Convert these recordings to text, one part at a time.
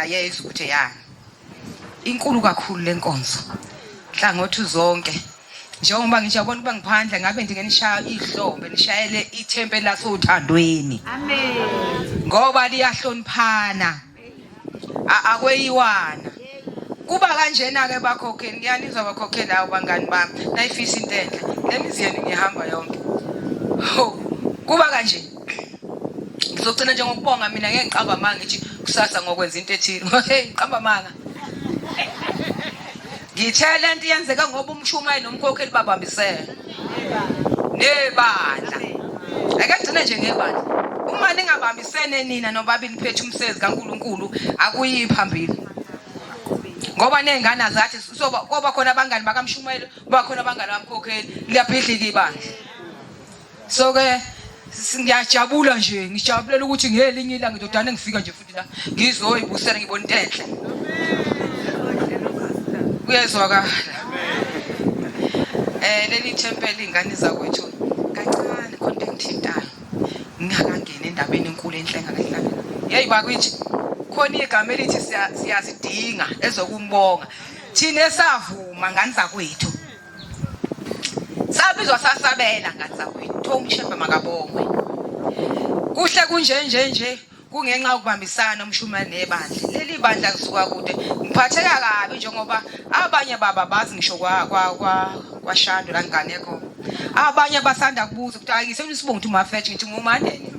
Ngiyayezwa ukuthi eyani. Inkulu kakhulu lenkonzo. Nhlangothi zonke. Njengoba ngisho yabona ukuba ngiphandle ngabe nje ngenishaya ihlombe nishayele ithempeli lasothandweni. Amen. Ngoba liyahloniphana. Akweyiwana. Kuba kanjena ke bakhokheli ngiyanizwa bakhokheli awu bangani bami nayifisa into enhle lemizi yenu ngihamba yonke. Ho kuba kanje. Ngizogcina nje ngokubonga mina ngeke ngiqamba amanga ngithi kusasa ngokwenza into ethile. Hey ngiqamba amanga. Ngithe lento iyenzeka ngoba umshumayeli nomkhokheli babambisene. Nebandla. Ake ngigcine nje ngebandla. Uma ningabambisene nina nobabili niphethe umsebenzi kaNkuluNkulu akuyi phambili. Ngoba nezingane azathi soba koba khona abangani bakamshumayeli, kuba khona abangani bamkhokheli, liyabhidlika ibandla. So ke ngiyajabula nje ngijabulela ukuthi ngelinye ilanga ndodana engifika nje futhi la ngizoyibusela ngibona into enhle. Kuyezwakala. Eh leli thempeli ingane zakwethu kancane khona into engithintayo. Ngingakangeni endabeni enkulu enhle engakahlangana. Hey bakithi khona igama elithi siyazidinga ezokumbonga. Thina esavuma ngani zakwethu. Sabizwa sasabela ngani zakwethu. Kuthiwa umshembe makabongwe. Kuhle kunje nje nje kungenxa yokubambisana umshumayeli nebandla. Leli bandla kusuka kude. Ngiphatheka kabi njengoba abanye baba bazi ngisho kwa kwa kwa kwaShandu la ngane khona. Abanye basanda kubuza ukuthi hayi ngisebenzisa isibongo ukuthi uMafethe ngithi nguManene mina.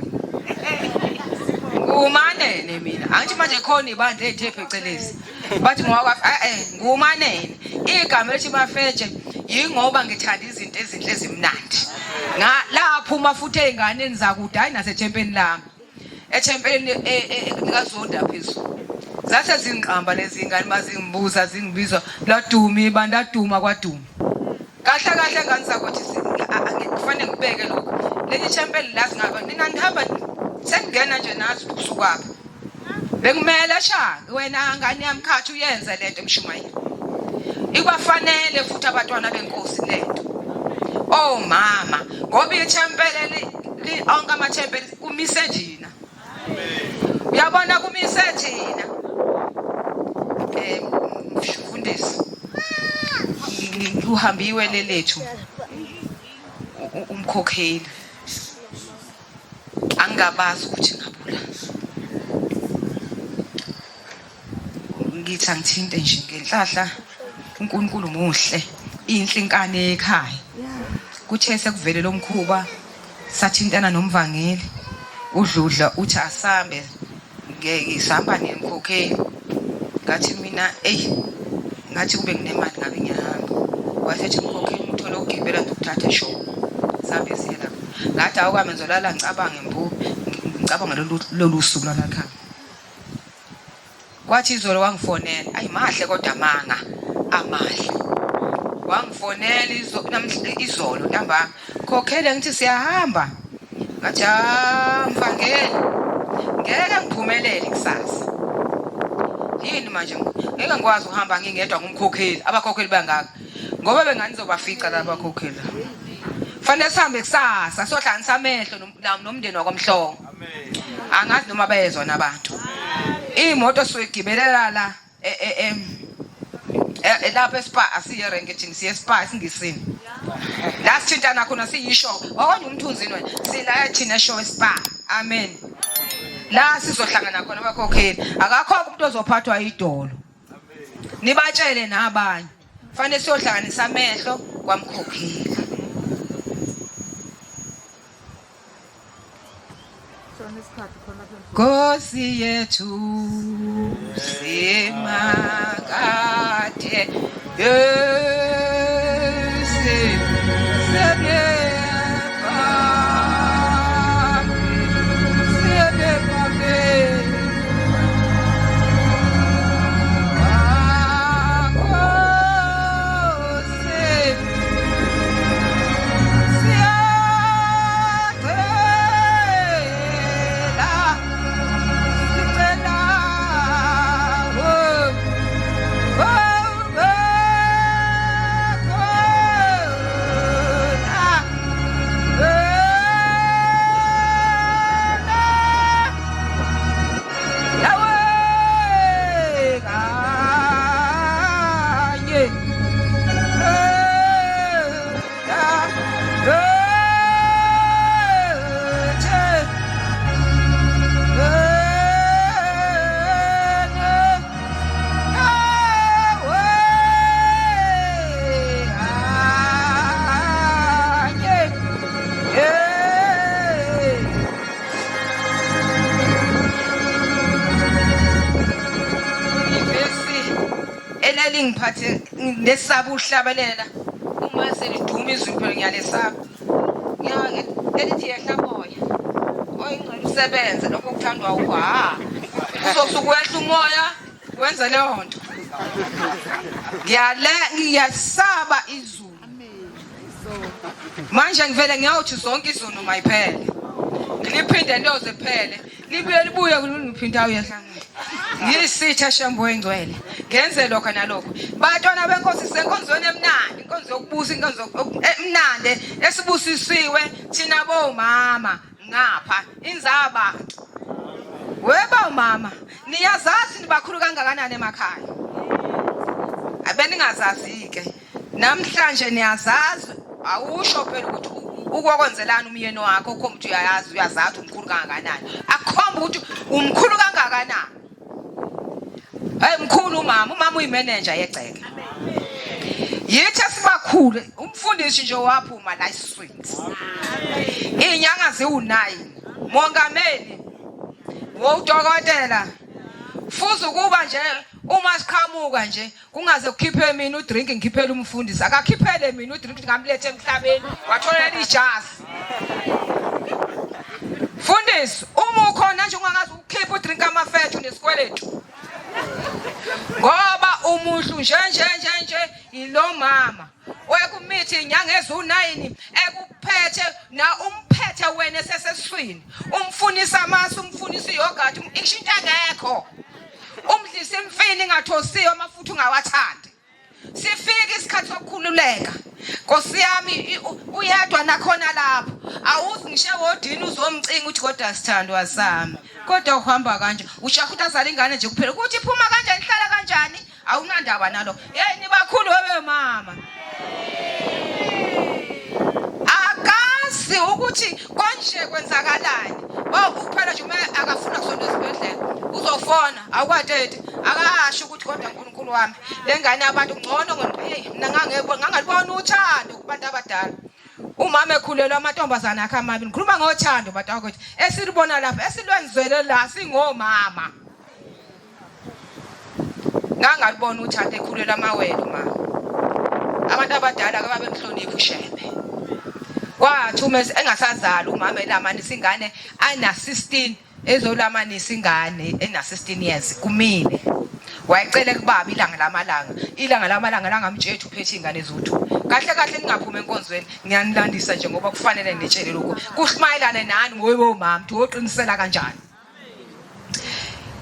Ngumanene mina. Angithi manje khona ibandla ethe phecelezi. Bathi ngowakwa eh ngumanene. Igama elithi Mafetshe yingoba ngithanda izinto ezinhle ezimnandi. Nga laphuma futhi ezinganeni zakude hayi nasethempelini lami. Ethempelini likaZonda phezulu. Zase zingiqamba lezi ngane mazingibuza zingibiza laduma ibandla laduma kwaduma. Kahle kahle ngane zakuthi kufanele ngibeke lokho. Leli thempeli la singaba nina nihamba seningena nje nazi kusukaphi. Bekumele sha wena ngane yami khathi uyenze lento mshumayeli. Ikwafanele futhi abatwana benkosi lento. Oh mama, ngoba ithempeli li onke amathempeli kumise thina. Uyabona kumise thina. Eh mfundisi. Kuhambiwe lelethu umkhokheli. Angingabazi ukuthi ngabula. Ngithi angithinte nje ngenhlahla uNkulunkulu muhle inhle inkani ekhaya. Kuthe sekuvele lo mkhuba sathintana nomvangeli uDludla uthi asambe ngeke sihamba nemkhokheli. Ngathi mina eyi ngathi kube nginemali ngabe ngiyahamba. Wasethi umkhokheli uthole ukugibela ngizokuthatha eshow. Sambe siye lapho. Ngathi awukame ngizolala ngicabange mbu ngicabanga lolu suku lwalakhaya. Kwathi izolo wangifonela, ayi mahle kodwa amanga amahle. Wangifonela izolo ntambama, khokhele ngithi siyahamba. Ngathi ah mfangeli ngeke ngiphumelele kusasa. Yini manje ngeke ngikwazi ukuhamba ngingedwa ngumkhokheli, abakhokheli bangaka. Ngoba benganizobafica laba bakhokheli. Fanele sihambe kusasa sohlanganisa amehlo nomndeni wakwamhlongo. Angazi noma bayezwa nabantu. Imoto soyigibelela la e, e, e, lapha eSpa asiye renke thina siye eSpa esingisini. La sithintana khona siyisho. Okonye umthunzini wena. Sila thina eshow eSpa. Amen. La sizohlangana khona abakhokheli. Akakho umuntu ozophathwa idolo. Nibatshele nabanye. Fanele siyohlanganisa amehlo kwamkhokheli. Nkosi yethu simakade Yesu Ngivele lingiphathe lesaba uhlabelela uma seliduma izulu phela ngiyalesaba. Elithi yehla moya. Oyingcwele usebenze lokho okuthandwa uwo ha. Uzosuke wehla umoya wenze leyo nto. Ngiyale ngiyasaba izulu. Manje ngivele ngiyawuthi zonke izono mayiphele. Ngiliphinde liyoze phele. Libuye libuye ngiphinde awuyehla. Ngiyisitha shembo engcwele. Ngenze lokho nalokho. Batwana benkosi senkonzweni emnandi, inkonzo yokubusa, inkonzo emnandi esibusisiwe thina bomama ngapha inzaba. Weba mama, niyazazi nibakhulu kangakanani emakhaya. Abeningazazi ke. Namhlanje niyazazi awusho phela ukuthi ukwakwenzelani umyeni wakho ukhomba ukuthi uyayazi uyazazi umkhulu kangakanani akukhomba ukuthi umkhulu kangakanani hey mkhulu umama umama uyimeneja yegceke yithi esibakhulu umfundisi nje waphuma la iswini izinyanga ziwu-9 mongameli wodokotela fuze ukuba nje uma siqhamuka nje Kungaze kukhiphe mina udrink ngikhiphele umfundisi. Akakhiphele mina udrink ngamlethe emhlabeni watholela ijazi. Mfundisi, uma ukhona nje ungakaze ukhiphe udrink amafethu nesikweletu. Ngoba umuhlu nje nje nje nje yilo mama wekumithi inyanga eziwu-9 ekuphethe na umphethe wena eseseswini umfunisa amasi umfunisa iyogurt isho into engekho umdlisa imfini ingathosiwe amafutha ungawathandi sifike isikhathi sokukhululeka Nkosi yami uyedwa nakhona lapho awuzi ngisho ewodini uzomcinga uthi kodwa sithandwa sami kodwa uhamba kanje ushaha ukuthi azale ingane nje kuphela ukuthi iphuma kanjani ihlala kanjani awunandaba nalo hey nibakhulu webe mama akazi ukuthi konje kwenzakalani kuphela nje uma akafuna kusonto esibhedlela uzofona awukwatete akasho ukuthi kodwa uNkulunkulu wami le ngane abantu ngcono hey mina ngangeke ngangalibona uthando kubantu abadala umama ekhulelwa amantombazana akhe amabili ngikhuluma ngothando bantakwethu esilubona lapha esilwenzele la singomama Ngangalibona uthando ekhulelwa amawele umama. Abantu abadala ke babemhlonipha uShembe. Kwathi uma engasazali umama elamanisa ingane ana 16 ezolamanisa ingane ena 16 years kumile. Wayecele kubaba ilanga lamalanga. Ilanga lamalanga langamtshethu uphethe ingane eziwu-2. Kahle kahle ningaphuma enkonzweni ngiyanilandisa nje ngoba kufanele nitshele lokhu. Kuhlumayelane nani ngobe omama, uyoqinisela kanjani?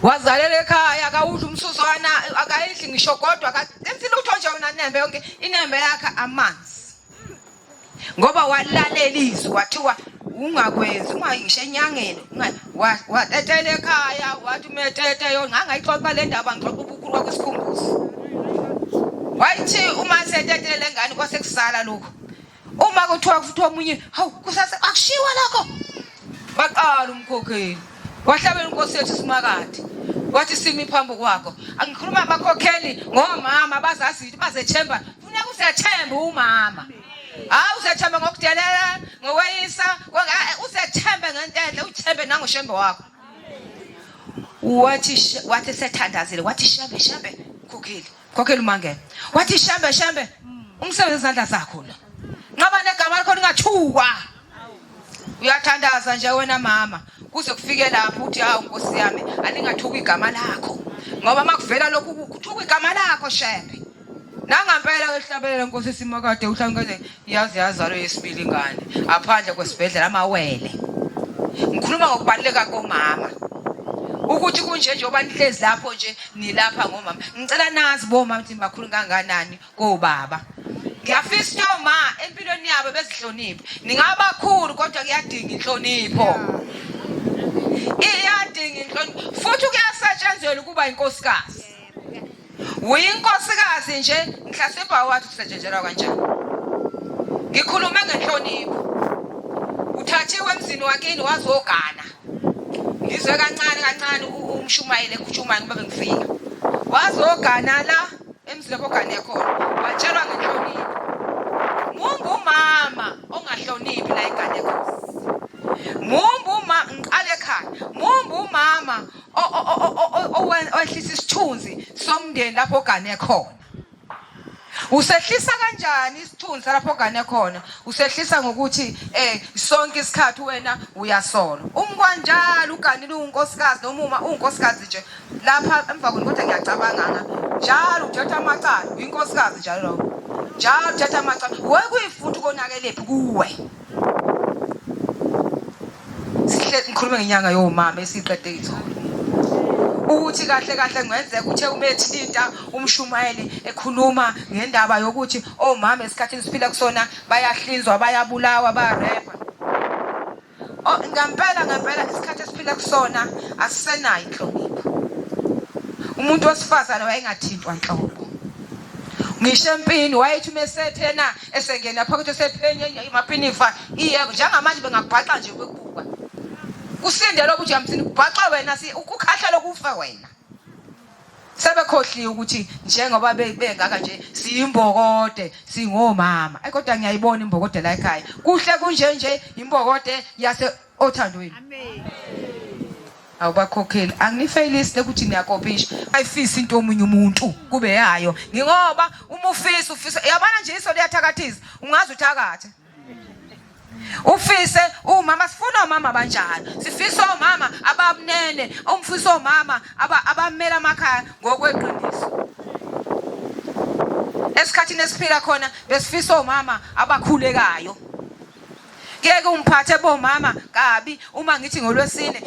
Wazalela ekhaya akawudli umsuzwana akayidli ngisho kodwa akaenzi lutho nje wena nembe yonke inembe yakhe amanzi ngoba walalela izwi kwathiwa ungakwenzi ungayi ngisho enyangeni watetela ekhaya wathi umetete yo ngangayixoxa le ndaba ngixoxa ubukhulu kwakwisikhumbuzo wayithi uma setetele le ngane kwase kusala lokhu Uma kuthiwa futhi omunye hawu kusase akushiwa lokho. Baqala umkhokheli. Wahlabela inkosi yethu simakade. Wathi simi phambi kwakho. Angikhuluma abakhokheli ngomama bazazi bazethemba. Funeka uzethembe umama. Hayi uzethemba ngokudelela, ngokweyisa, uzethembe ngento enhle, uthembe nangoshembe wakho. Wathi wathi sethandazile, wathi shembe shembe mkhokheli. Khokhela umangene. Wathi shembe shembe umsebenzi izandla zakho lo. Nqaba negama lakho lingathukwa. Uyathandaza nje wena mama kuze kufike lapho uthi hawu Nkosi yami alingathuki igama lakho. Ngoba makuvela lokhu kuthuka igama lakho shembe. Nangampela wehlabelela Nkosi simakade uhlangene yazi yazalwa yesibili ingane aphandle kwesibhedlela amawele. Ngikhuluma ngokubaluleka komama. Ukuthi kunje njengoba nihlezi lapho nje nilapha ngomama ngicela nazi bomama ukuthi nibakhulu kangakanani kobaba ngiyafisa ukuthi oma empilweni yabo bezihloniphe ningabakhulu kodwa kuyadinga inhlonipho iyadinga inhlonipho futhi kuyasetshenzelwa ukuba inkosikazi uyinkosikazi nje ngihlasimba wathi kusetshenzelwa kanjani ngikhulume ngenhlonipho uthathiwe emzini wakini wazogana Ngizwe kancane kancane umshumayeli ekhutshuma ngoba bengifika. Wazogana la emzini lapho ogane khona. Watshelwa ngenhlonipho. Mumbu umama ongahloniphi la ingane khona. Mumbu uma ngiqale ekhaya. Mumbu umama owehlisa isithunzi somndeni lapho ogane khona. Usehlisa kanjani isithunzi lapho ogane khona? Usehlisa ngokuthi eh sonke isikhathi wena uyasolwa. Umkwanjalo uganile unkosikazi noma uma unkosikazi nje lapha emva kwenu kodwa ngiyacabanga nga njalo uthatha amacala uyinkosikazi njalo lowo. Njalo uthatha amacala. Wekuyifunda ukonakelephi kuwe. Sihle ngikhulume ngenyanga yomama esiqede izolo. Ukuthi kahle kahle kungenzeka uthe uma ethinta umshumayeli ekhuluma ngendaba yokuthi omama esikhathini siphila kusona bayahlinzwa bayabulawa bayarepa. Oh, ngempela ngempela isikhathi esiphila kusona asisenayo inhlonipho. Umuntu wesifazane wayengathintwa nhlobo. Ngisho empini wayethi uma esethena esengena phakathi esephenye imapinifa iyeko njengamanje bengakubhaxa nje bekubuka. Kusinde lokhu nje amsini kubhaxa wena si ukukhahlelo kufa wena. Sebekhohliwe ukuthi njengoba bengaka nje siyimbokode singomama. Ay kodwa ngiyayibona imbokode la ekhaya. Kuhle kunje nje imbokode yase othandweni. Amen. Awubakhokheli anginifeyilisi lekuthi niyakopisha ayifisi into omunye umuntu kube yayo ngingoba uma ufisa ufisa yabona nje iso liyathakathisa ungaze uthakathe ufise umama sifuna omama abanjani sifisa omama abamnene umfisa omama abamela amakhaya ngokweqiniso esikhathini esiphila khona besifisa omama abakhulekayo Ngeke ungiphathe bomama kabi uma ngithi ngolwesine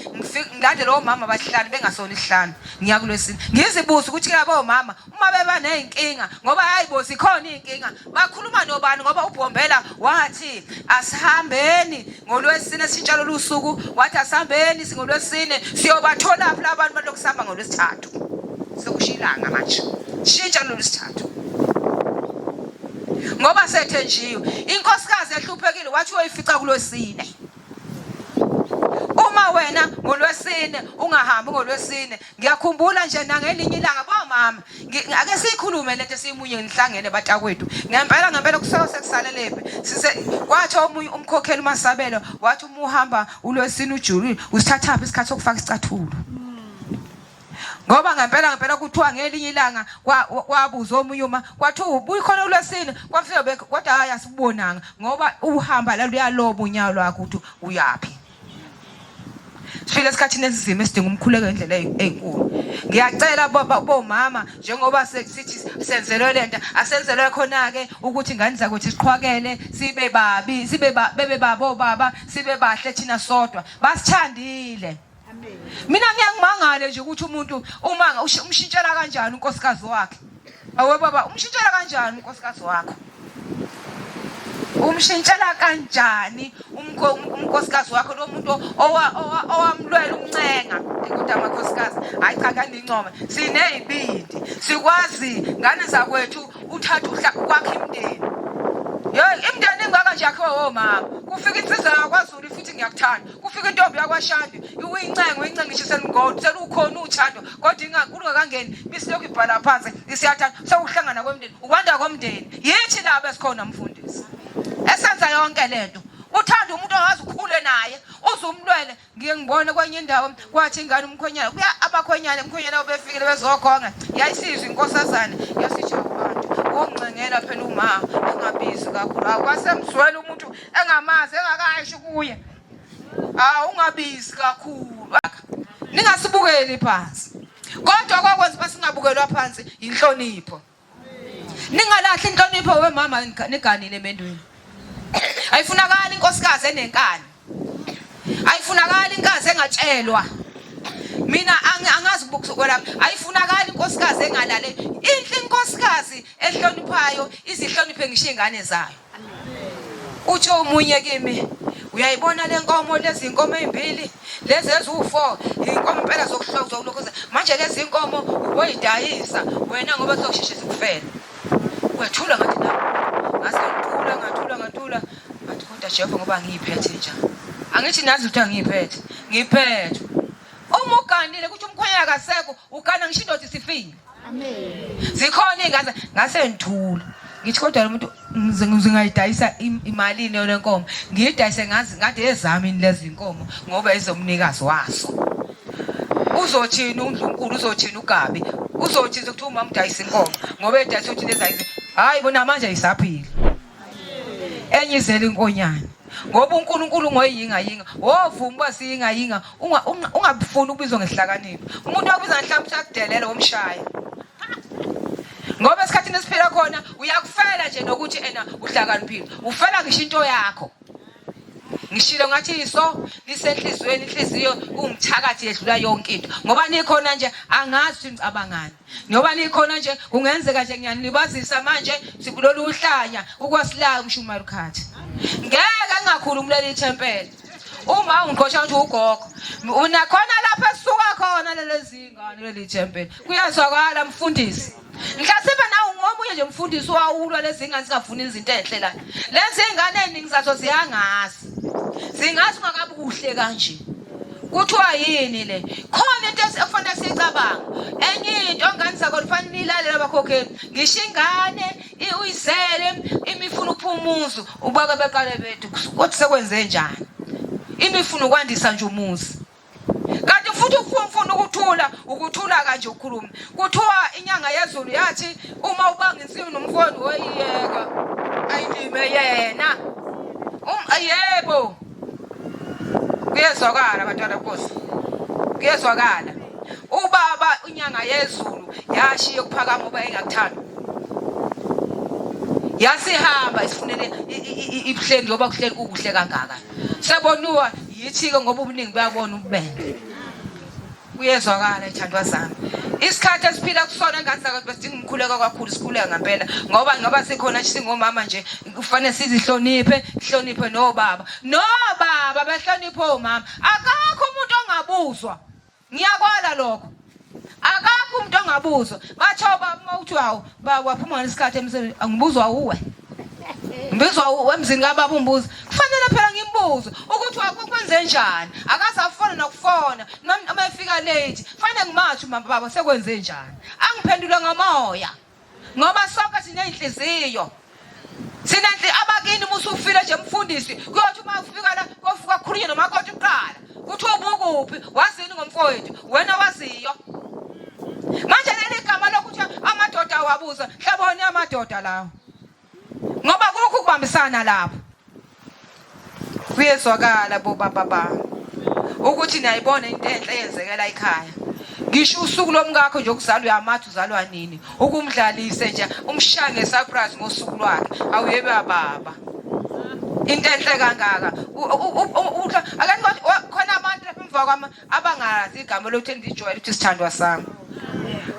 ngilandele omama abahlanu bengasona isihlanu ngiya kulwesine ngizibuze ukuthi ke bomama uma beba nezinkinga ngoba hayi bo zikhona izinkinga bakhuluma nobani ngoba uBhombela wathi asihambeni ngolwesine sishintsha lolu suku wathi asihambeni singolwesine siyobathola phi labantu balokhu sihamba ngolwesithathu sekusho ilanga manje shintsha lolu sithathu ngoba sethenjiwe inkosikazi ehluphekile wathi uyoyifica kulwesine uma wena ngolwesine ungahambi ngolwesine ngiyakhumbula nje nangelinye ilanga bomama ake siyikhulume lento esiyimunye ngihlangene batakwethu ngempela ngempela kusuke sekusalelepi sise kwathi omunye umkhokheli umasabelo wathi uma uhamba ulwesine ujulile usithathaphi isikhathi sokufaka isicathulo ngoba ngempela ngempela kuthiwa ngelinye ilanga kwabuza omunye uma kwathiwa ubuyikhona kulwesine kwafika kodwa hayi asibonanga ngoba uhamba la luyaloba unyawo lwakho ukuthi uyaphi sifile esikhathini esinzima esidinga umkhuleko ngendlela ezinkulu ngiyacela bomama njengoba sithi senzelwe lento asenzelwe khona ke ukuthi ingane zakwethu siqhwakele sibe babi sibe bebe babo baba sibe bahle thina sodwa basithandile Mina ngiyangimangale nje ukuthi umuntu uma umshintshela kanjani unkosikazi wakhe. Awe baba umshintshela kanjani unkosikazi wakho? Umshintshela kanjani umnkosikazi wakho lo muntu owamlwela umncenga kodwa amakhosikazi hayi cha kandincome sinezibindi sikwazi ngane zakwethu uthatha ukwakha imindeni yeyi imindeni ingaka nje yakhiwa womama kufika insizwa yakwaZulu futhi ngiyakuthanda Kufika intombi yakwaShandu uyincenga uyincenga ngisho selungona selukhona uthando kodwa ingakangeni bisilokhu ibhala phansi isiyathanda sekuhlangana kwemndeni ukwanda komndeni yithi laba esikhona mfundisi esenza yonke lento uthanda umuntu ongazi ukhule naye uze umlwele ngiye ngibone kwenye indawo kwathi ingane umkhwenyana kuya abakhwenyana umkhwenyana obefikile bezokhonga yayisizwe inkosazane yasithi abantu wongincengela phela uma engabizi kakhulu akwasemzwela umuntu engamazi engakasho kuye Ah ungabizi kakhulu. Ningasibukeli phansi. Kodwa kwakwenza uba singabukelwa phansi inhlonipho. Ningalahli inhlonipho wemama niganile emendweni. Ayifunakali inkosikazi enenkani. Ayifunakali inkazi engatshelwa. Mina angazi ukubukusukela ayifunakali inkosikazi engalale. Inhle inkosikazi ehloniphayo izihloniphe ngisho ingane zayo. Utsho omunye kimi, uyayibona le nkomo lezi nkomo ezimbili lezi eziwu-4 inkomo impela zokuhlokuzolokhuza manje lezi nkomo uboyidayisa wena ngoba kuzosheshe zikufele wethula ngathi na ngase ngithula ngathula ngathula ngathi kodwa Jehova ngoba ngiyiphethe nje angithi nazi ukuthi angiyiphethe ngiphethe uma uganile kuthi umkhwenyana akasekho ugana ngisho indoda isifile Amen. Zikhona iy'ngane ngase ngithula. Ngithi kodwa lo muntu ngingayidayisa imalini yona nkomo. Ngiyidayise ngazi ngathi ezami yini lezi nkomo ngoba ezomnikazi waso. Uzothini uNdlunkulu uzothini uGabi? Uzothini ukuthi umama udayisa inkomo ngoba edayisa uthi lezi ayizi. Hayi bona manje isaphila. Enye izele inkonyane. Ngoba uNkulunkulu ngoyinga yinga. Wovuma uba siyinga yinga ungabufuni ukubizwa ngehlakaniphi. Umuntu wakubiza ngehlakaniphi uyakudelela womshaya. Ngoba esikhathini esiphila khona uyakufela nje nokuthi ena uhlakaniphile. Ufela ngisho into yakho. Ngishilo ngathi iso lisenhliziyweni inhliziyo uwumthakathi yedlula yonke into ngoba nikhona nje angazi ukuthi nicabangani ngoba nikhona nje kungenzeka nje ngiyanilibazisa manje sikulolu uhlanya ukwasilaya umshumayeli ukhathi ngeke ngingakhulumi leli thempeli uma ungiqosha ukuthi ugogo unakhona lapho esuka khona lelezi ngane leli thempeli kuyazwakala mfundisi Mhlasimbe nawe ungomunye nje mfundisi owawulwa lezi ngane zingafuni izinto enhle la. Lezi ngane eziningi zazo ziyangazi. Zingazi ungakabi kuhle kanje. Kuthiwa yini le? Khona into ekufanele siyicabanga. Enye into ngane zakho kufanele nilalele abakhokheli. Ngisho ingane uyizele imifuna ukuphumuza ubake beqale bethu kodwa sekwenze njani? Imifuna ukwandisa nje umuzi. Kanti futhi ufuna ukuthula ukuthula kanje ukhuluma. Kuthiwa inyanga yezulu yathi uma ubanga insimu nomfowenu woyiyeka ayilime yena. Yebo. Kuyezwakala bantwana Nkosi. Kuyezwakala. Ubaba inyanga yezulu yashiya ukuphakama uba engakuthandi. Yasihamba isifunele ibuhleli ngoba kuhleli kukuhle kangaka. Seboniwa yithi-ke ngoba ubuningi buyabona ububende. Kuyezwakala ithandwa zami. Isikhathi esiphila kusona engane zakwethu besidinga umkhuleko kakhulu sikhuleka ngempela ngoba ngoba sikhona nje singomama nje kufanele sizihloniphe sihloniphe nobaba. Nobaba behloniphe omama. Akakho umuntu ongabuzwa. Ngiyakwala lokho. Akakho umuntu ongabuzwa. Batho baba uma uthi hawu ba waphuma ngesikhathi emsebenzini angibuzwa uwe. Ngibizwa uwe emzini kababa umbuzo. Kufanele phela ngimbuze ukuthi wakwenze njani. Akaze afone nokufona noma efika late. Kufanele ngimathi umama baba sekwenze njani. Angiphendule ngomoya. Ngoba sonke sineyinhliziyo. Sinenhli abakini uma usufile nje mfundisi kuyothi uma ufika la kofika khulunywe nomakoti kuqala. Kuthiwa ubukuphi wazini ngomfowethu wena waziyo. Manje leli gama lokuthi amadoda awabuza hlaboni amadoda lawo. Ngoba kukho ukubambisana lapho. Kuyezwakala bobaba bami ukuthi niyayibona into enhle eyenzekela ekhaya. Ngisho usuku lomkakho nje okuzalwa uyamathi uzalwa nini ukumdlalise nje umshaye ngesurprise ngosuku lwakhe awuyebe baba. Into enhle kangaka. Akani khona abantu lapha emva kwami abangazi igama lokuthi engijwayele ukuthi sithandwa sami.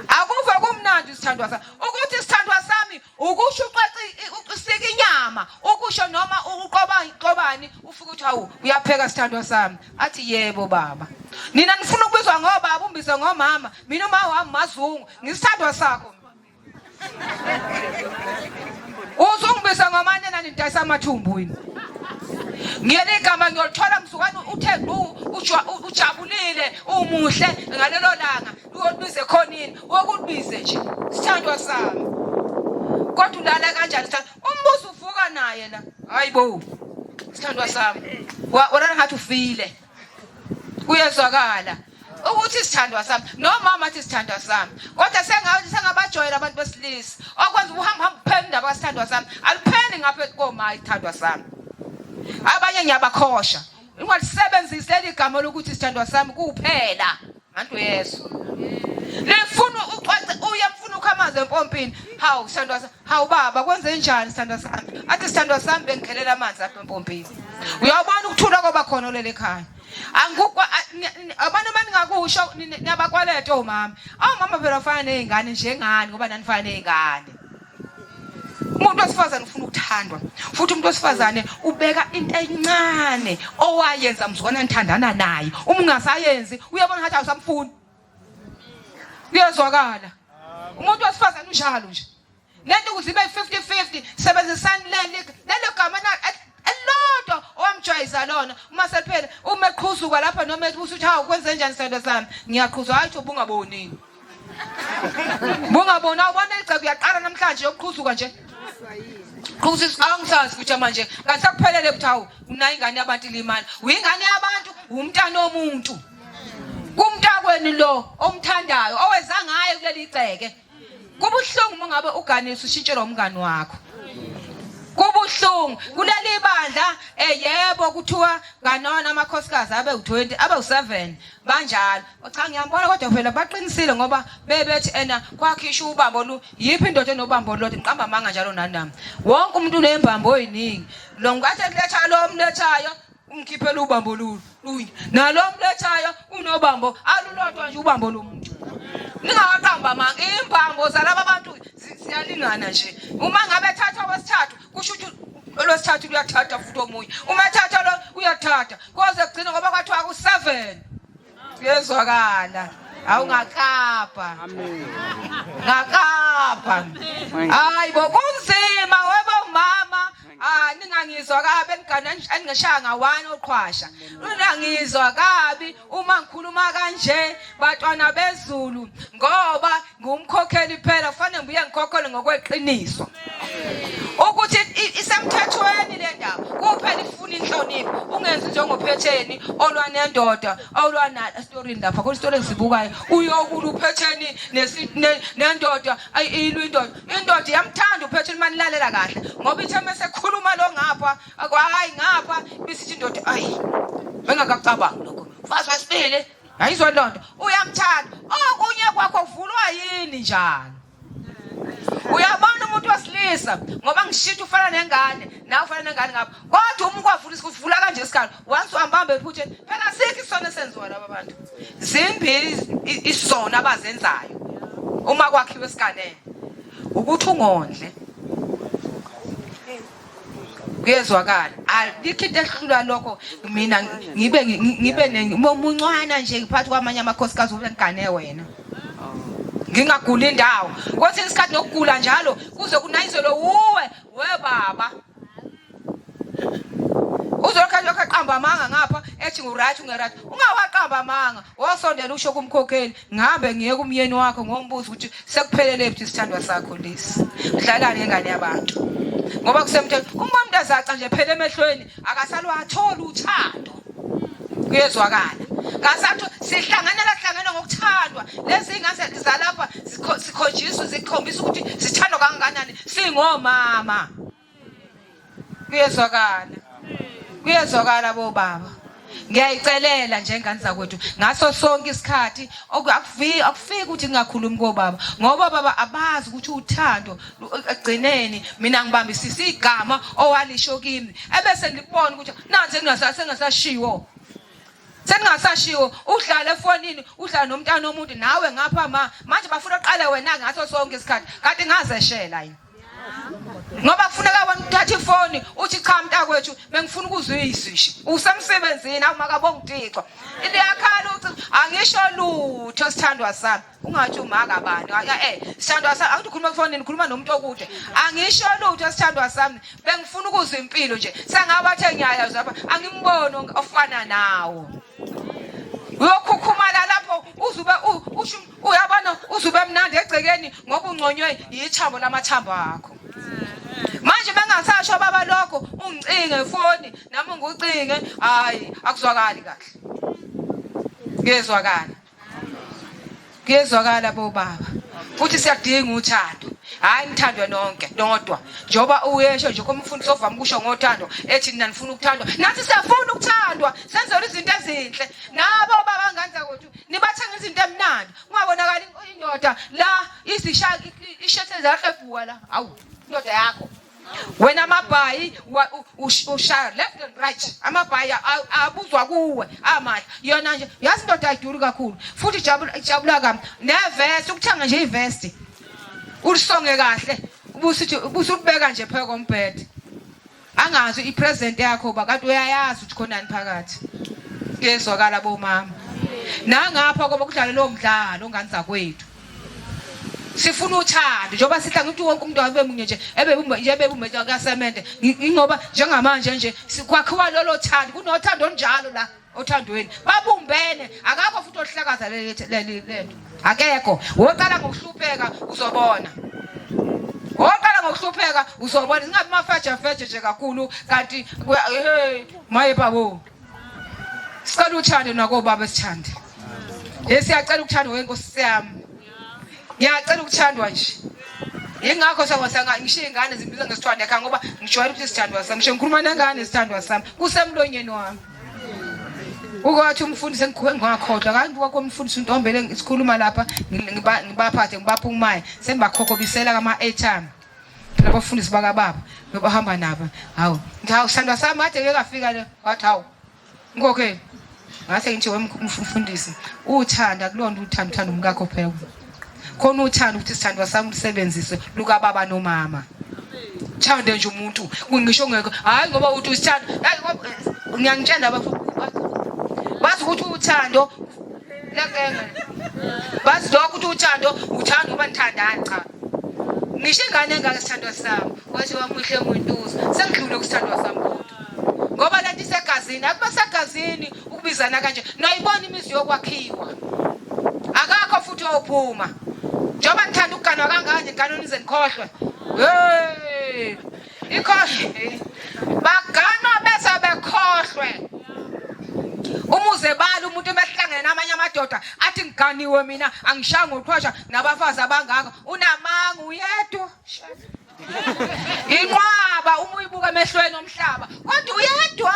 Akuve kumnandi isithandwa sami. Ukuthi isithandwa sami Ukusho usika inyama, ukusho noma uqoba qobani ufike uthi hawu uyapheka sithandwa sami. Athi yebo baba. Nina nifuna ukubizwa ngobaba umbizwe ngomama. Mina uma wami mazungu ngisithandwa sakho. Uzungibiza ngomane nani ngidayisa amathumbu yini. Ngiyela igama ngiyolithola mzukwane uthe ujabulile umuhle ngalelo langa. Uyokubiza ekhonini, wokubize nje. Sithandwa sami. Kodwa ulala kanjani sithandwa? Umbuzo uvuka naye la. Hayibo. Sithandwa sami. Walala ngathi ufile. Kuyezwakala. Ukuthi sithandwa sami nomama athi sithandwa sami kodwa sengathi sengabajwayela abantu besilisa okwenza ubuhamba hamba kuphela indaba kasithandwa sami alipheli ngapha koma isithandwa sami abanye ngiyabakhosha ungalisebenzisi leli gama lokuthi sithandwa sami kuphela Antu Yesu. Lifuna ucwace uyamfuna ukha amanzi empompini. Hawu sithandwa sami. Hawu baba kwenze njani sithandwa sami? Athi sithandwa sami bengikhelela amanzi apha empompini. Uyabona ukuthula kwaba khona leli ekhaya. Angikwa abantu abaningakusho niyabakweleta omama. Omama phela bafana nezingane njengani ngoba nanifana nezingane. Umuntu wesifazane ufuna ukuthandwa futhi umuntu wesifazane ubeka into encane owayenza mzukwana nithandana naye uma ungasayenzi uyabona ngathi awusamfuni kuyezwakala umuntu wesifazane unjalo nje lento ukuze ibe 50 50 sebenzisani leli lelo gama elilodwa owamjwayeza lona uma seliphele uma eqhuzuka lapha noma ethi usuthi hawu kwenze njani sithando sami ngiyaqhuzwa hayi ubungabonini Bungabona ubona igceke uyaqala namhlanje yokuqhuzuka nje. Qhuzu angisazi futhi manje kanti sekuphelele futhi hawu unayo ingane yabantu ilimala. Uyingane yabantu umntana omuntu. Kumntakweni lo omthandayo oweza ngaye kuleli gceke. Kubuhlungu uma ngabe uganisa ushintshelwa umngani wakho. Kubuhlungu kuleli bandla eh yebo kuthiwa kanona amakhosikazi abe u20 abe u7 banjalo. Cha ngiyambona kodwa phela baqinisile ngoba bebethi ena kwakhishwa ubambo lu yiphi indoda enobambo lodwa ngiqamba amanga njalo nani. Wonke umuntu unembambo oyiningi. Lo ngathi letha lo mlethayo umkhiphela ubambo lunye nalo mlethayo unobambo alulodwa nje ubambo lomuntu ningawaqamba amanga imbambo zalaba bantu ziyalingana nje uma ngabe ethatha wesithathu kusho ukuthi olwesithathu luyathatha futhi omunye uma ethatha lo uyathatha koze kugcine ngoba kwathiwa ku-seven Kuyezwakala. Awungakapa. Ngakapa. Hayi bo kunzima webo mama. Ah ningangizwa kabi engigana engishaya ngawani oqhwasha. Ningangizwa kabi uma ngikhuluma kanje batwana bezulu ngoba ngumkhokheli phela kufanele ngibuye ngikhokhele ngokweqiniso. Ukuthi isemthethweni le ndaba kuphela ifuna inhlonipho ungenzi njengophetheni olwa nendoda olwa na esitorini lapha kule story engizibukayo uyokula uphetheni nendoda ilwa indoda indoda iyamthanda uphetheni manilalela kahle ngoba ithe mese khuluma lo ngapha hayi ngapha bisithi indoda ayi bengakacabangi lokho mfazi wesibili ayizwa lonto uyamthanda okunye kwakho kuvulwa yini njalo Uyabona umuntu wesilisa ngoba ngishitha ufana nengane nawe ufana nengane ngapha kodwa uma ukwavula isikuvula kanje isikhala once wambamba ephutheni phela sikho isono esenziwa laba bantu zimbili isono abazenzayo uma kwakhiwe esiganeni ukuthi ungondle kuyezwakala alikho into ehlula lokho mina ngibe ngibe muncwana nje phakathi kwamanye amakhosikazi ube ngigane wena ngingaguli indawo kwesinye isikhathi nokugula njalo kuze kunayizelwe wuwe we baba uzolokhu lokhu aqamba amanga ngapha ethi ngu-right unge-right ungawaqamba amanga wosondela usho kumkhokheli ngihambe ngiye kumyeni wakho ngombuza ukuthi sekuphelele phi isithandwa sakho lesi dlalani ngengane yabantu ngoba kusemthethweni uma umuntu azaca nje phela emehlweni akasalwathola uthando kuyezwakala kasathu sihlanganela hlangene ngokuthandwa lezi ingane zalapha sikhonjiswa zikhombisa ukuthi sithandwa kangakanani singomama Kuyezwakala. Kuyezwakala bobaba. Ngiyayicelela nje ngane zakwethu ngaso sonke isikhathi akufiki akufiki ukuthi ngingakhulumi kobaba ngoba baba abazi ukuthi uthando egcineni mina ngibambisisa igama owalisho kimi ebese ngibona ukuthi nansi engingasashiwo Sengingasashiwo udlala efonini udlala nomntana womuntu nawe ngapha ma manje bafuna uqale wena ngaso sonke isikhathi kanti ngazeshela yini ngoba kufuneka wena uthathe ifoni uthi cha mntakwethu bengifuna ukuzwa izwi nje usemsebenzini awumakabonga uThixo liyakhala uthi angisho lutho sithandwa sami ungathi umaka bani eh sithandwa sami awuthi ukhuluma kufonini ukhuluma nomuntu okude angisho lutho sithandwa sami bengifuna ukuzwa impilo nje sengabathe ngiyaya lapha angimboni ofana nawo uyokhukhumala lapho uzube usho uyabona uzube mnandi egcekeni ngoba unconywe yithambo lamathambo akho manje bengasasho baba lokho ungicinge efoni nami ngikucinge hayi akuzwakali kahle kuyezwakala Kuyezwakala bobaba. Futhi siyadinga uthando. Hayi nithandwe nonke nodwa. Njengoba uyesho nje komfundisi ovama ukusho ngothando ethi nina nifuna ukuthandwa. Nathi siyafuna ukuthandwa. Senzelwe izinto ezinhle. Nabo baba ngane zakwethu nibathenga izinto emnandi. Kungabonakali indoda la izisha ishethe zahlebuka la. Hawu indoda yakho. Wena amabhayi ushaya left and right amabhayi abuzwa kuwe amahle yona nje yazi indoda ayiduri kakhulu futhi ijabula ijabula kami nevest ukuthenga nje ivest ulisonge kahle ubusithi ubusubeka nje pheke kombhede angazi ipresent yakho ba kanti uyayazi ukuthi khonani phakathi kuyezwakala bomama nangapha koba kudlale lowo mdlalo ngane zakwethu sifuna uthando njengoba sihla ngithi wonke umuntu abe munye nje ebebumba nje ebebumba kasemente ingoba njengamanje nje kwakhiwa lolo thando kunothando onjalo la othandweni babumbene akakho futhi ohlakaza leli lento akekho woqala ngokuhlupheka uzobona woqala ngokuhlupheka uzobona singabi mafeje feje nje kakhulu kanti hey maye babo Sicela uthando nakobaba sithande. Hey siyacela ukuthandwa wenkosi yami. Ngiyacela ukuthandwa nje. Yingakho sangosanga ngishiye ingane zimbiza ngesithwanda ekhaya ngoba ngijwayele ukuthi isithandwa sami. Ngisho ngikhuluma nengane isithandwa sami kusemlonyeni wami. Ukwathi umfundisi engingakhohlwa kanti kwakomfundisi uNtombele ngisikhuluma lapha ngibaphathe ngibapha umaya sengibakhokhobisela kama airtime. Phela abafundisi bakababa bebahamba nabo. Hawu, ngithi hawu sithandwa sami kade ngekafika le. Wathi hawu Ngikhokhele. Ngase ngithi wemfundisi uthanda kulonto uthanda uthanda umkakho phela. Khona uthanda ukuthi sithandwa sami usebenzise lukababa nomama. Thande nje umuntu ngisho ngeke hayi ngoba uthi usithanda hayi ngiyangitshela abafu bazi ukuthi uthando lakenga bazi lokho ukuthi uthando uthanda ngoba nithandani cha ngisho ingane engaka sithandwa sami wathi wamuhle muntuza sengidlule kusithandwa sami kodwa ngoba lento isegazini akuba segazini ukubizana kanje noyibona imizi yokwakhiwa akakho futhi ophuma njengoba nithanda ukuganwa kangaka nje niganwa nize nikhohlwe hey ikhohlwe baganwa bese bekhohlwe umuze bala umuntu emehlangene namanye amadoda athi ngiganiwe mina angishanga ngoqhwasha nabafazi abangaka unamanga uyedwa Inqwaba uma uyibuka emehlweni omhlaba kodwa uyedwa.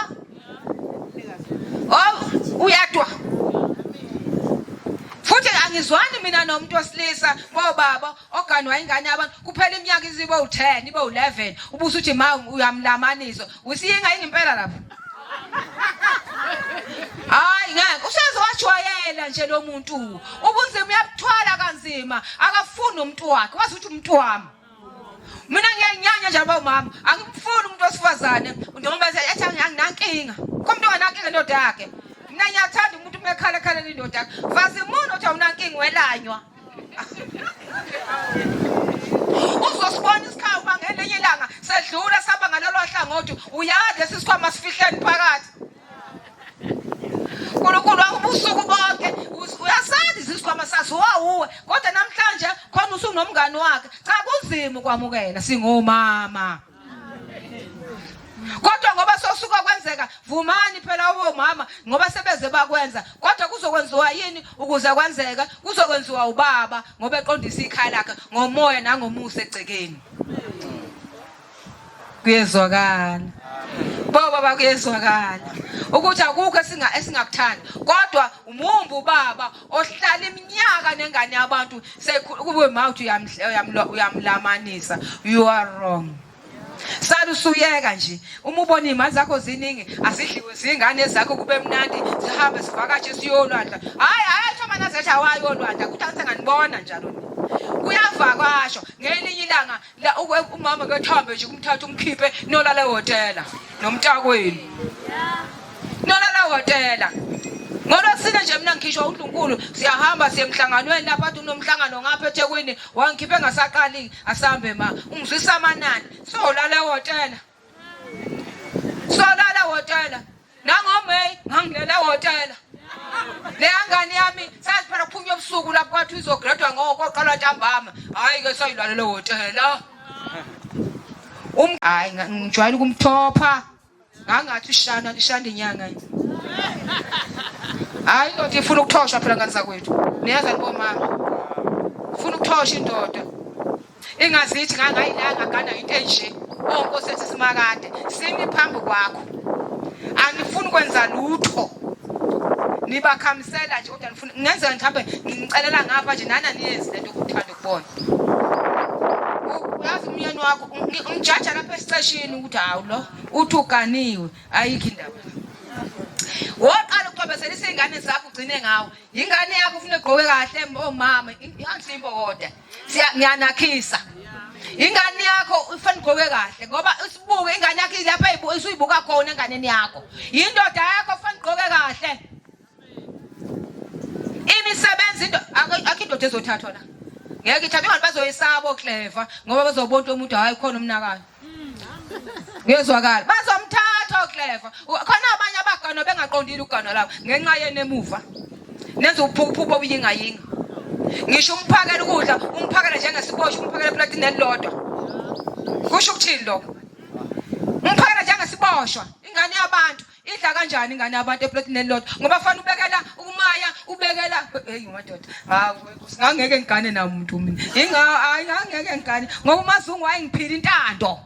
Oh, uyedwa. Futhi angizwani mina nomuntu wesilisa bobaba oganwa ingane yabantu kuphela iminyaka izibe u10 ibe u11 ubusuthi ma uyamlamanisa usiyinga yini impela lapho Hayi ngeke useze wajwayela nje lo muntu ubunzima uyabuthwala kanzima akafuni umuntu wakhe wazi ukuthi umuntu wami mina ngiyayinyanya nje abomama angimfuni umuntu wesifazane noma ethi anginankinga kho umuntu onganankinga indoda yakhe mina ngiyathanda umuntu uma ekhala ekhalela indoda yakhe vazi umuntu othi awunankinga welanywa uzosibona isikhawu uba ngelinye ilanga sedlula saba ngalolo hlangothi uyazi lesi sikhwama sifihleni phakathi uNkulunkulu ubusuku bonke uyasazi isikhwama saziwa uwe kodwa namhlanje khona usunomngani wakhe cha kunzima ukwamukela singomama kodwa ngoba sosuka kwenzeka vumani phela omama ngoba sebeze bakwenza kodwa kuzokwenziwa yini ukuze kwenzeke kuzokwenziwa ubaba ngoba eqondisa ikhaya lakhe ngomoya nangomusa egcekeni kuyezwakala bo baba kuyezwakala ukuthi akukho esinga esingakuthanda kodwa umumbu ubaba ohlala iminyaka nengane yabantu kube mawuthi uyamlamanisa you are wrong sala usuyeka nje uma ubona iy'mali zakho ziningi azidliwe zingane zakho kube mnandi sihambe sivakashe siyolwandla hhayi hhayi asho amanazaretha awayolwandla kuthi angisenganibona njalo kuyavakashwa ngelinye ilanga La umama kethambe nje kumthatha umkhiphe nolala ehhotela nomntakwenu. Nolala ehhotela. Ngolwesine nje mina ngikhishwa uNkulunkulu siyahamba siye emhlanganweni lapha athi unomhlangano ngapha eThekwini wangikhiphe ngasaqali asambe ma ungizwisa amanani solala ehhotela. Solala ehhotela. NangoMay ngangilele ehhotela. Leya ngane yami sazi phela kuphunywa ebusuku lapho kwathi izogredwa ngokoqala ntambama. Hayi ke sayilalele ehhotela. Um hayi ngijwayele ukumthopha. Ngangathi ushana ishanda inyanga. Hayi indoda ifuna ukuthoshwa phela ngane zakwethu. Niyazwa bomama. Ifuna ukuthosha indoda. Ingazithi ngangayilanga gana into enje. Oh Nkosi ethi simakade simi phambi kwakho. Anifuni kwenza lutho. Nibakhamisela nje kodwa nifuna ngenzeka mhlawumbe ngicelela ngapha nje nana niyenzi lento ukuthanda ukubona. Uyazi umyeni wakho umjaja lapha esiceshini ukuthi hawu lo uthi uganiwe ayikho indaba. Woqala ukucwabezela izingane zakho ugcine ngawo. Ingane yakho ufuna igqoke kahle omama inhle imbokoda. Ngiyanakhisa. Ingane yakho ufanele igqoke kahle ngoba usibuke ingane yakho lapha usuyibuka khona enganeni yakho. Indoda yakho ufanele igqoke kahle. Imisebenzi into akho indoda ezothathwa la. Ngeke ithathwe abantu bazoyisaba okleva ngoba bazobona umuntu hayi khona umnakayo. Ngiyezwakala. Bazomthatha okleva. Khona abanye abaganwa bengaqondile ukuganwa labo ngenxa yena emuva. Nenza uphuphu obuyingayinga. Ngisho umphakela ukudla, umphakela njengesiboshwa, umphakela eplatini elilodwa. Kusho ukuthini lokho? Umphakela njengesiboshwa, ingane yabantu. Idla kanjani ingane yabantu eplotini elilodwa? Ngoba fanele ubekela ukumaya, ubekela hey madoda. Hawu ngangeke ngigane namuntu mina. Inga hayi ngangeke ngigane ngoba uMazungu wayengiphila intando.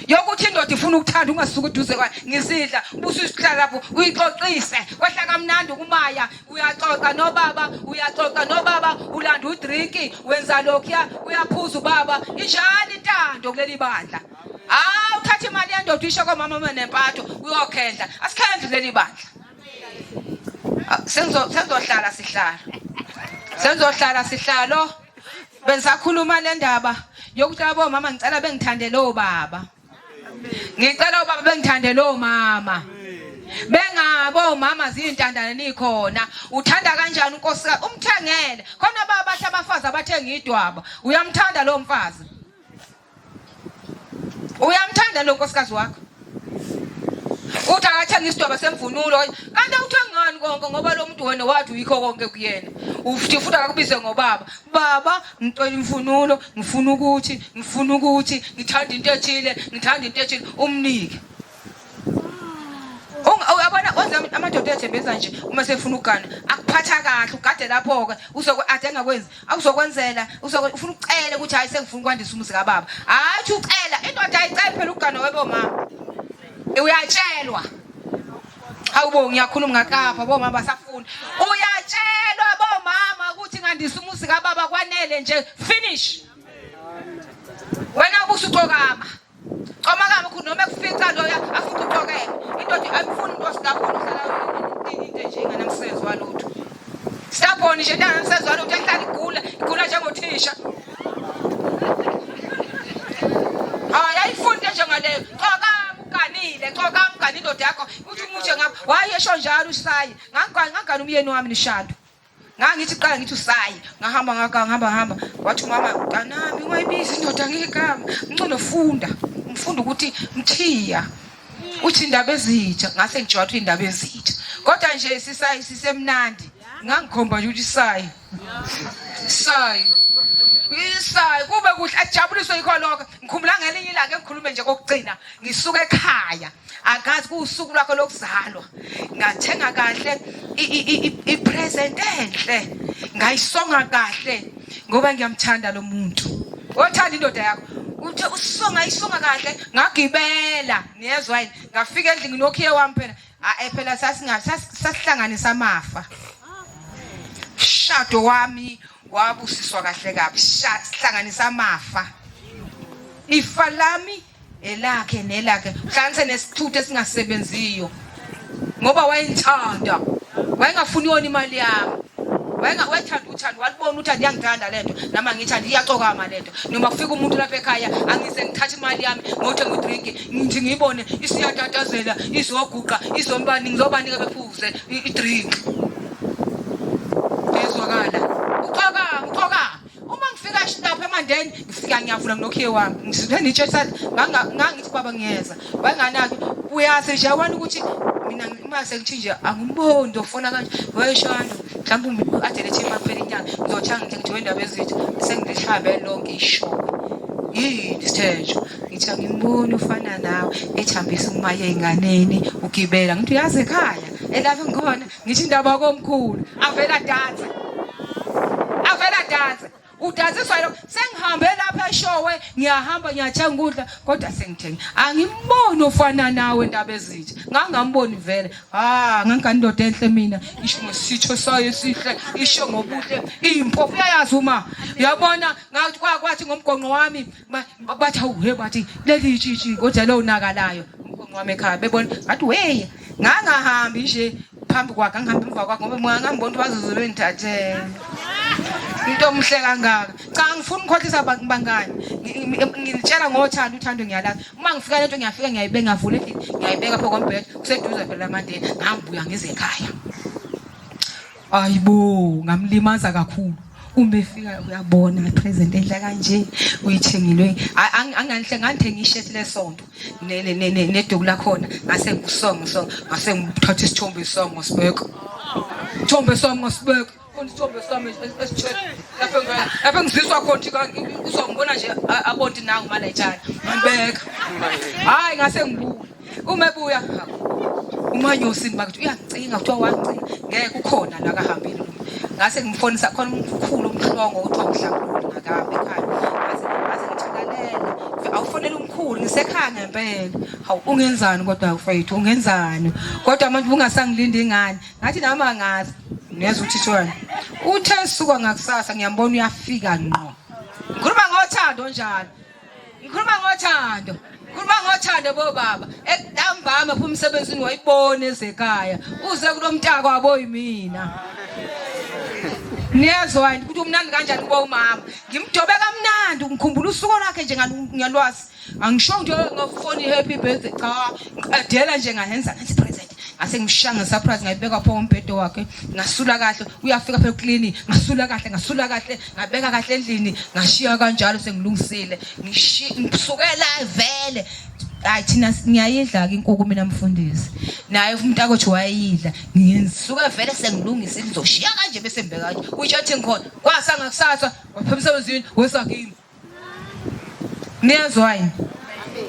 Yokuthi indoda ifuna ukuthanda ungasuki eduze kwayo ngisidla ubususihlala lapho uyixoxise kwehla kamnandi ukumaya uyaxoxa nobaba uyaxoxa nobaba ulanda udrinki wenza lokhuya uyaphuza ubaba injani intando kuleli bandla. Hawu uthatha imali yendoda uyisho komama uma nempatho uyokhendla. Asikhendli leli bandla. Ah, sengizo sengizohlala sihlalo. Sengizohlala sihlalo. Bengisakhuluma le ndaba yokuthi abo mama ngicela bengithandele obaba. Ngicela obaba bengithandele omama. Bengabo omama zintandane nikhona. Uthanda kanjani unkosikazi? Umthengele. Khona baba bathi abafazi abathenga idwaba. Uyamthanda lo mfazi. Uyamthanda lo nkosikazi wakho? Uthi akathenga isidwaba semvunulo kanti awuthengani konke ngoba lo muntu wena wathi uyikho konke kuyena. Ufuthi futhi akakubize ngobaba. Baba ngicela imvunulo, ngifuna ukuthi, ngifuna ukuthi, ngithanda into ethile, ngithanda into ethile, umnike. Uyabona wenza amadoda ethembisa nje uma sefuna ukugana akuphatha kahle ugade lapho-ke uzoku-ade engakwenzi awuzokwenzela ufuna ukucela ukuthi hayi sengifuna ukwandisa umuzi kababa hayi ucela indoda ayiceli phela ukugana webomama uyatshelwa Hawu ngiyakhuluma ngakapha bomama basafuna uyatshelwa bomama ukuthi ngandisa umuzi kababa kwanele nje finish wena ubusucokama Qoma kabi khulu noma ekufica loya afuthi uqokeke. Indoda ayifuni umuntu ostabona uhlala into nje enganamsebenzi walutho. Stabona nje into enganamsebenzi walutho ehlala igula, igula njengothisha. Hayi ayifuni into enjengaleyo. Qoka uganile, qoka umgane indoda yakho. Uthi umutshe ngapha. Wayesho njalo usayi. Ngangigana umyeni wami nishado. Ngangithi qala ngithi usayi ngahamba ngahamba ngahamba wathi umama mntanami ungayibizi indoda ngegama ngcono funda ngifunda ukuthi mthiya uthi indaba ezitsha ngase ngijwayela ukuthi indaba ezitsha kodwa nje sisayi sisemnandi ngangikhomba nje ukuthi sayi sayi isayi kube kuhle ajabuliswe yikho lokho ngikhumbula ngelinye ilanga engikhulume nje kokugcina ngisuka ekhaya akazi kuwusuku lwakho lokuzalwa ngathenga kahle i-present enhle ngayisonga kahle ngoba ngiyamthanda lo muntu othanda indoda yakho uthe usonga isonga kahle ngagibela niyezwa yini ngafika endlini nokhiye wami phela ae phela sasihlanganisa amafa shado wami wabusiswa kahle kabi sihlanganisa amafa ifa lami elakhe nelakhe hlanganise nesithuthu esingasebenziyo ngoba wayengithanda wayengafuni yona imali yami wayethanda uthando walibona ukuthi andiyangithanda le nto nami angiyithanda iyacokama le nto noma kufika umuntu lapha ekhaya angise ngithathe imali yami ngothenga udrinki ngithi ngiyibone isiyatatazela izoguqa izombani ngizobanika bephuze idrinki ezwakala ucokama ucokama Uma ngifika lapha emandeni ngifika ngiyavula nginokhiye wami ngisuke ngitshe ngangithi baba ngiyeza wayenganaki uyazi nje yabona ukuthi mina uma sengithi nje angimboni ndofona kanje weshando mhlawumbe ade lethi imali phela inyanga ngizothenga ngithi ngithi wendaba ezitha sengilihlabe lonke ishowe yini sithenjwa ngithi angimboni ufana nawe ethambisa umaya ey'nganeni ugibela ngithi uyazi ekhaya elapho ngikhona ngisho indaba komkhulu avela danse avela danse udansiswa yilo sengihambe lapha eshowe ngiyahamba ngiyathenga ukudla kodwa sengithenge angimboni ofana nawe ndaba ezinje ngangamboni vele ah ngangani indoda enhle mina isho ngesitho sayo esihle isho ngobuhle impofu uyayazi uma uyabona ngathi kwathi ngomgonqo wami bathi awu he bathi leli tshitshi kodwa lowonakalayo umgonqo wami ekhaya bebona ngathi wey ngangahambi nje phambi kwakhe angihambi emva kwakhe ngoba mina ngangibona ukuthi bazoze bengithathele into omuhle kangaka cha ngifuna ukukhohlisa bangani ngilitshela ngothando uthando ngiyalazi uma ngifika lento ngiyafika ngiyayibeka ngavula endlini ngiyayibeka pho kombhede kuseduze phela lamandeni ngangibuya ngize ekhaya Ayibo ngamlimaza kakhulu. Uma efika uyabona present enhle kanje uyithengilwe anganhle ngangithenga ishirt lesonto neduku lakhona ngase ngisonga songa ngase ngithatha isithombe sami ngasibeka. Isithombe sami ngasibeka. Khona isithombe sami esithe lapho lapho ngizizwa khona ukuthi uzongibona nje abone ukuthi nangu malayitshana. Ngibeka. Hayi ngase ngibuya. Uma ebuya Umanyosini bakuthi uyangicinga kuthiwa wangicinga ngeke ukhona la kahambile lo ngase ngimfonisa khona umkhulu umhlongo kuthiwa uMhlambululi ngakahambi ekhaya ngase ngase ngithi lalela awufonele umkhulu ngisekhaya ngempela hawu ungenzani kodwa mfethu ungenzani kodwa manje ubungasangilindi ingane ngathi nami angazi niyezwa ukuthi kuthiwani uthe suka ngakusasa ngiyambona uyafika ngqo ngikhuluma ngothando njalo Ngikhuluma ngothando. Ngikhuluma ngothando bobaba. Ekuntambama phuma emsebenzini wayibona ezekhaya. Uze kulomntako wabo yimina. Niyezwa yini ukuthi umnandi kanjani kuba umama. Ngimdobe kamnandi ngikhumbula usuku lwakhe nje ngiyalwazi. Angisho nje ngofoni happy birthday cha. Ngiqedela nje ngahenza ngathi present. Ngase ngimshaya nge-surprise ngayibeka pho umbhedo wakhe. Ngasula kahle uyafika phela clean ngasula kahle ngasula kahle ngabeka kahle endlini ngashiya kanjalo sengilungisile ngisukela vele hayi thina ngiyayidla ke inkukhu mina mfundisi naye umntakothi wayeyidla ngisuke vele sengilungisile ngizoshiya kanje bese ngibeka kanje usho athi ngikhona kwasa ngakusasa waphuma emsebenzini wesakini Niyezwa yini?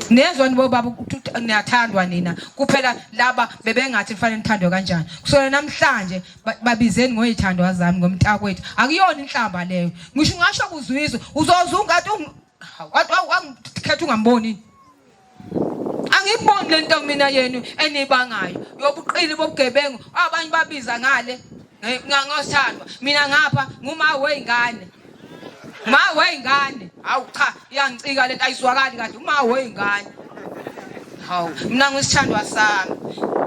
Niyezwa ni bobaba ukuthi niyathandwa nina. Kuphela laba bebengathi kufanele nithandwe kanjani. Kusona namhlanje babizeni ngoyithandwa zami ngomntakwethu. Akuyona inhlamba leyo. Ngisho ungasho kuzwizwe uzoza ungathi wangikhetha ungamboni. Angiboni lento mina yenu enibangayo yobuqili bobugebengu abanye babiza ngale ngosithandwa mina ngapha nguma weyingane ma weyingane hawu cha iyangicika lento ayizwakali kahle uma weyingane hawu mina ngisithandwa sami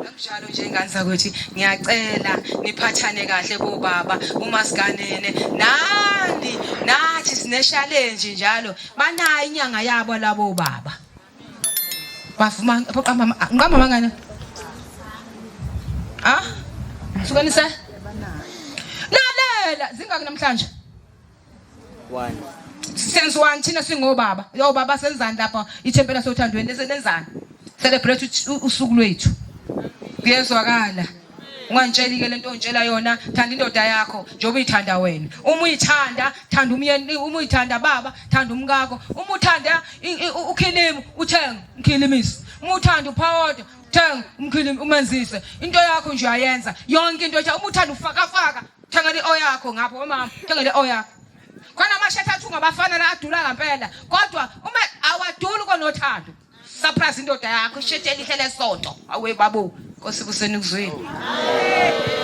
Nakunjalo nje ingane zakwethu ngiyacela niphathane kahle bobaba uma siganene nani nathi sine challenge njalo banayo inyanga yabo labo baba bavuma ngiqamba amangane ah sukanisa lalela zingaki namhlanje One. Senziwani thina singobaba yobaba senzani lapha ithempela sothandweni nenzani celebrate usuku lwethu kuyezwakala ungangitsheli ke lento ongitshela yona thanda indoda yakho njengoba uyithanda wena uma uyithanda thanda umyeni uma uyithanda baba thanda umkakho uma uthanda ukhilimu uthenge umkhilimisi uma uthanda uphawode thenga umkhilimi umenzise into yakho nje uyayenza yonke into uma uthanda ufakafaka Thengela i-o yakho ngapho omama, thengela i-o yakho. Khona amashethi athunga abafana la adula ngempela, kodwa uma awaduli konothando. Surprise indoda yakho, ishethi elihle lesonto. Awe babo, Nkosi kuseni kuzwile. Amen.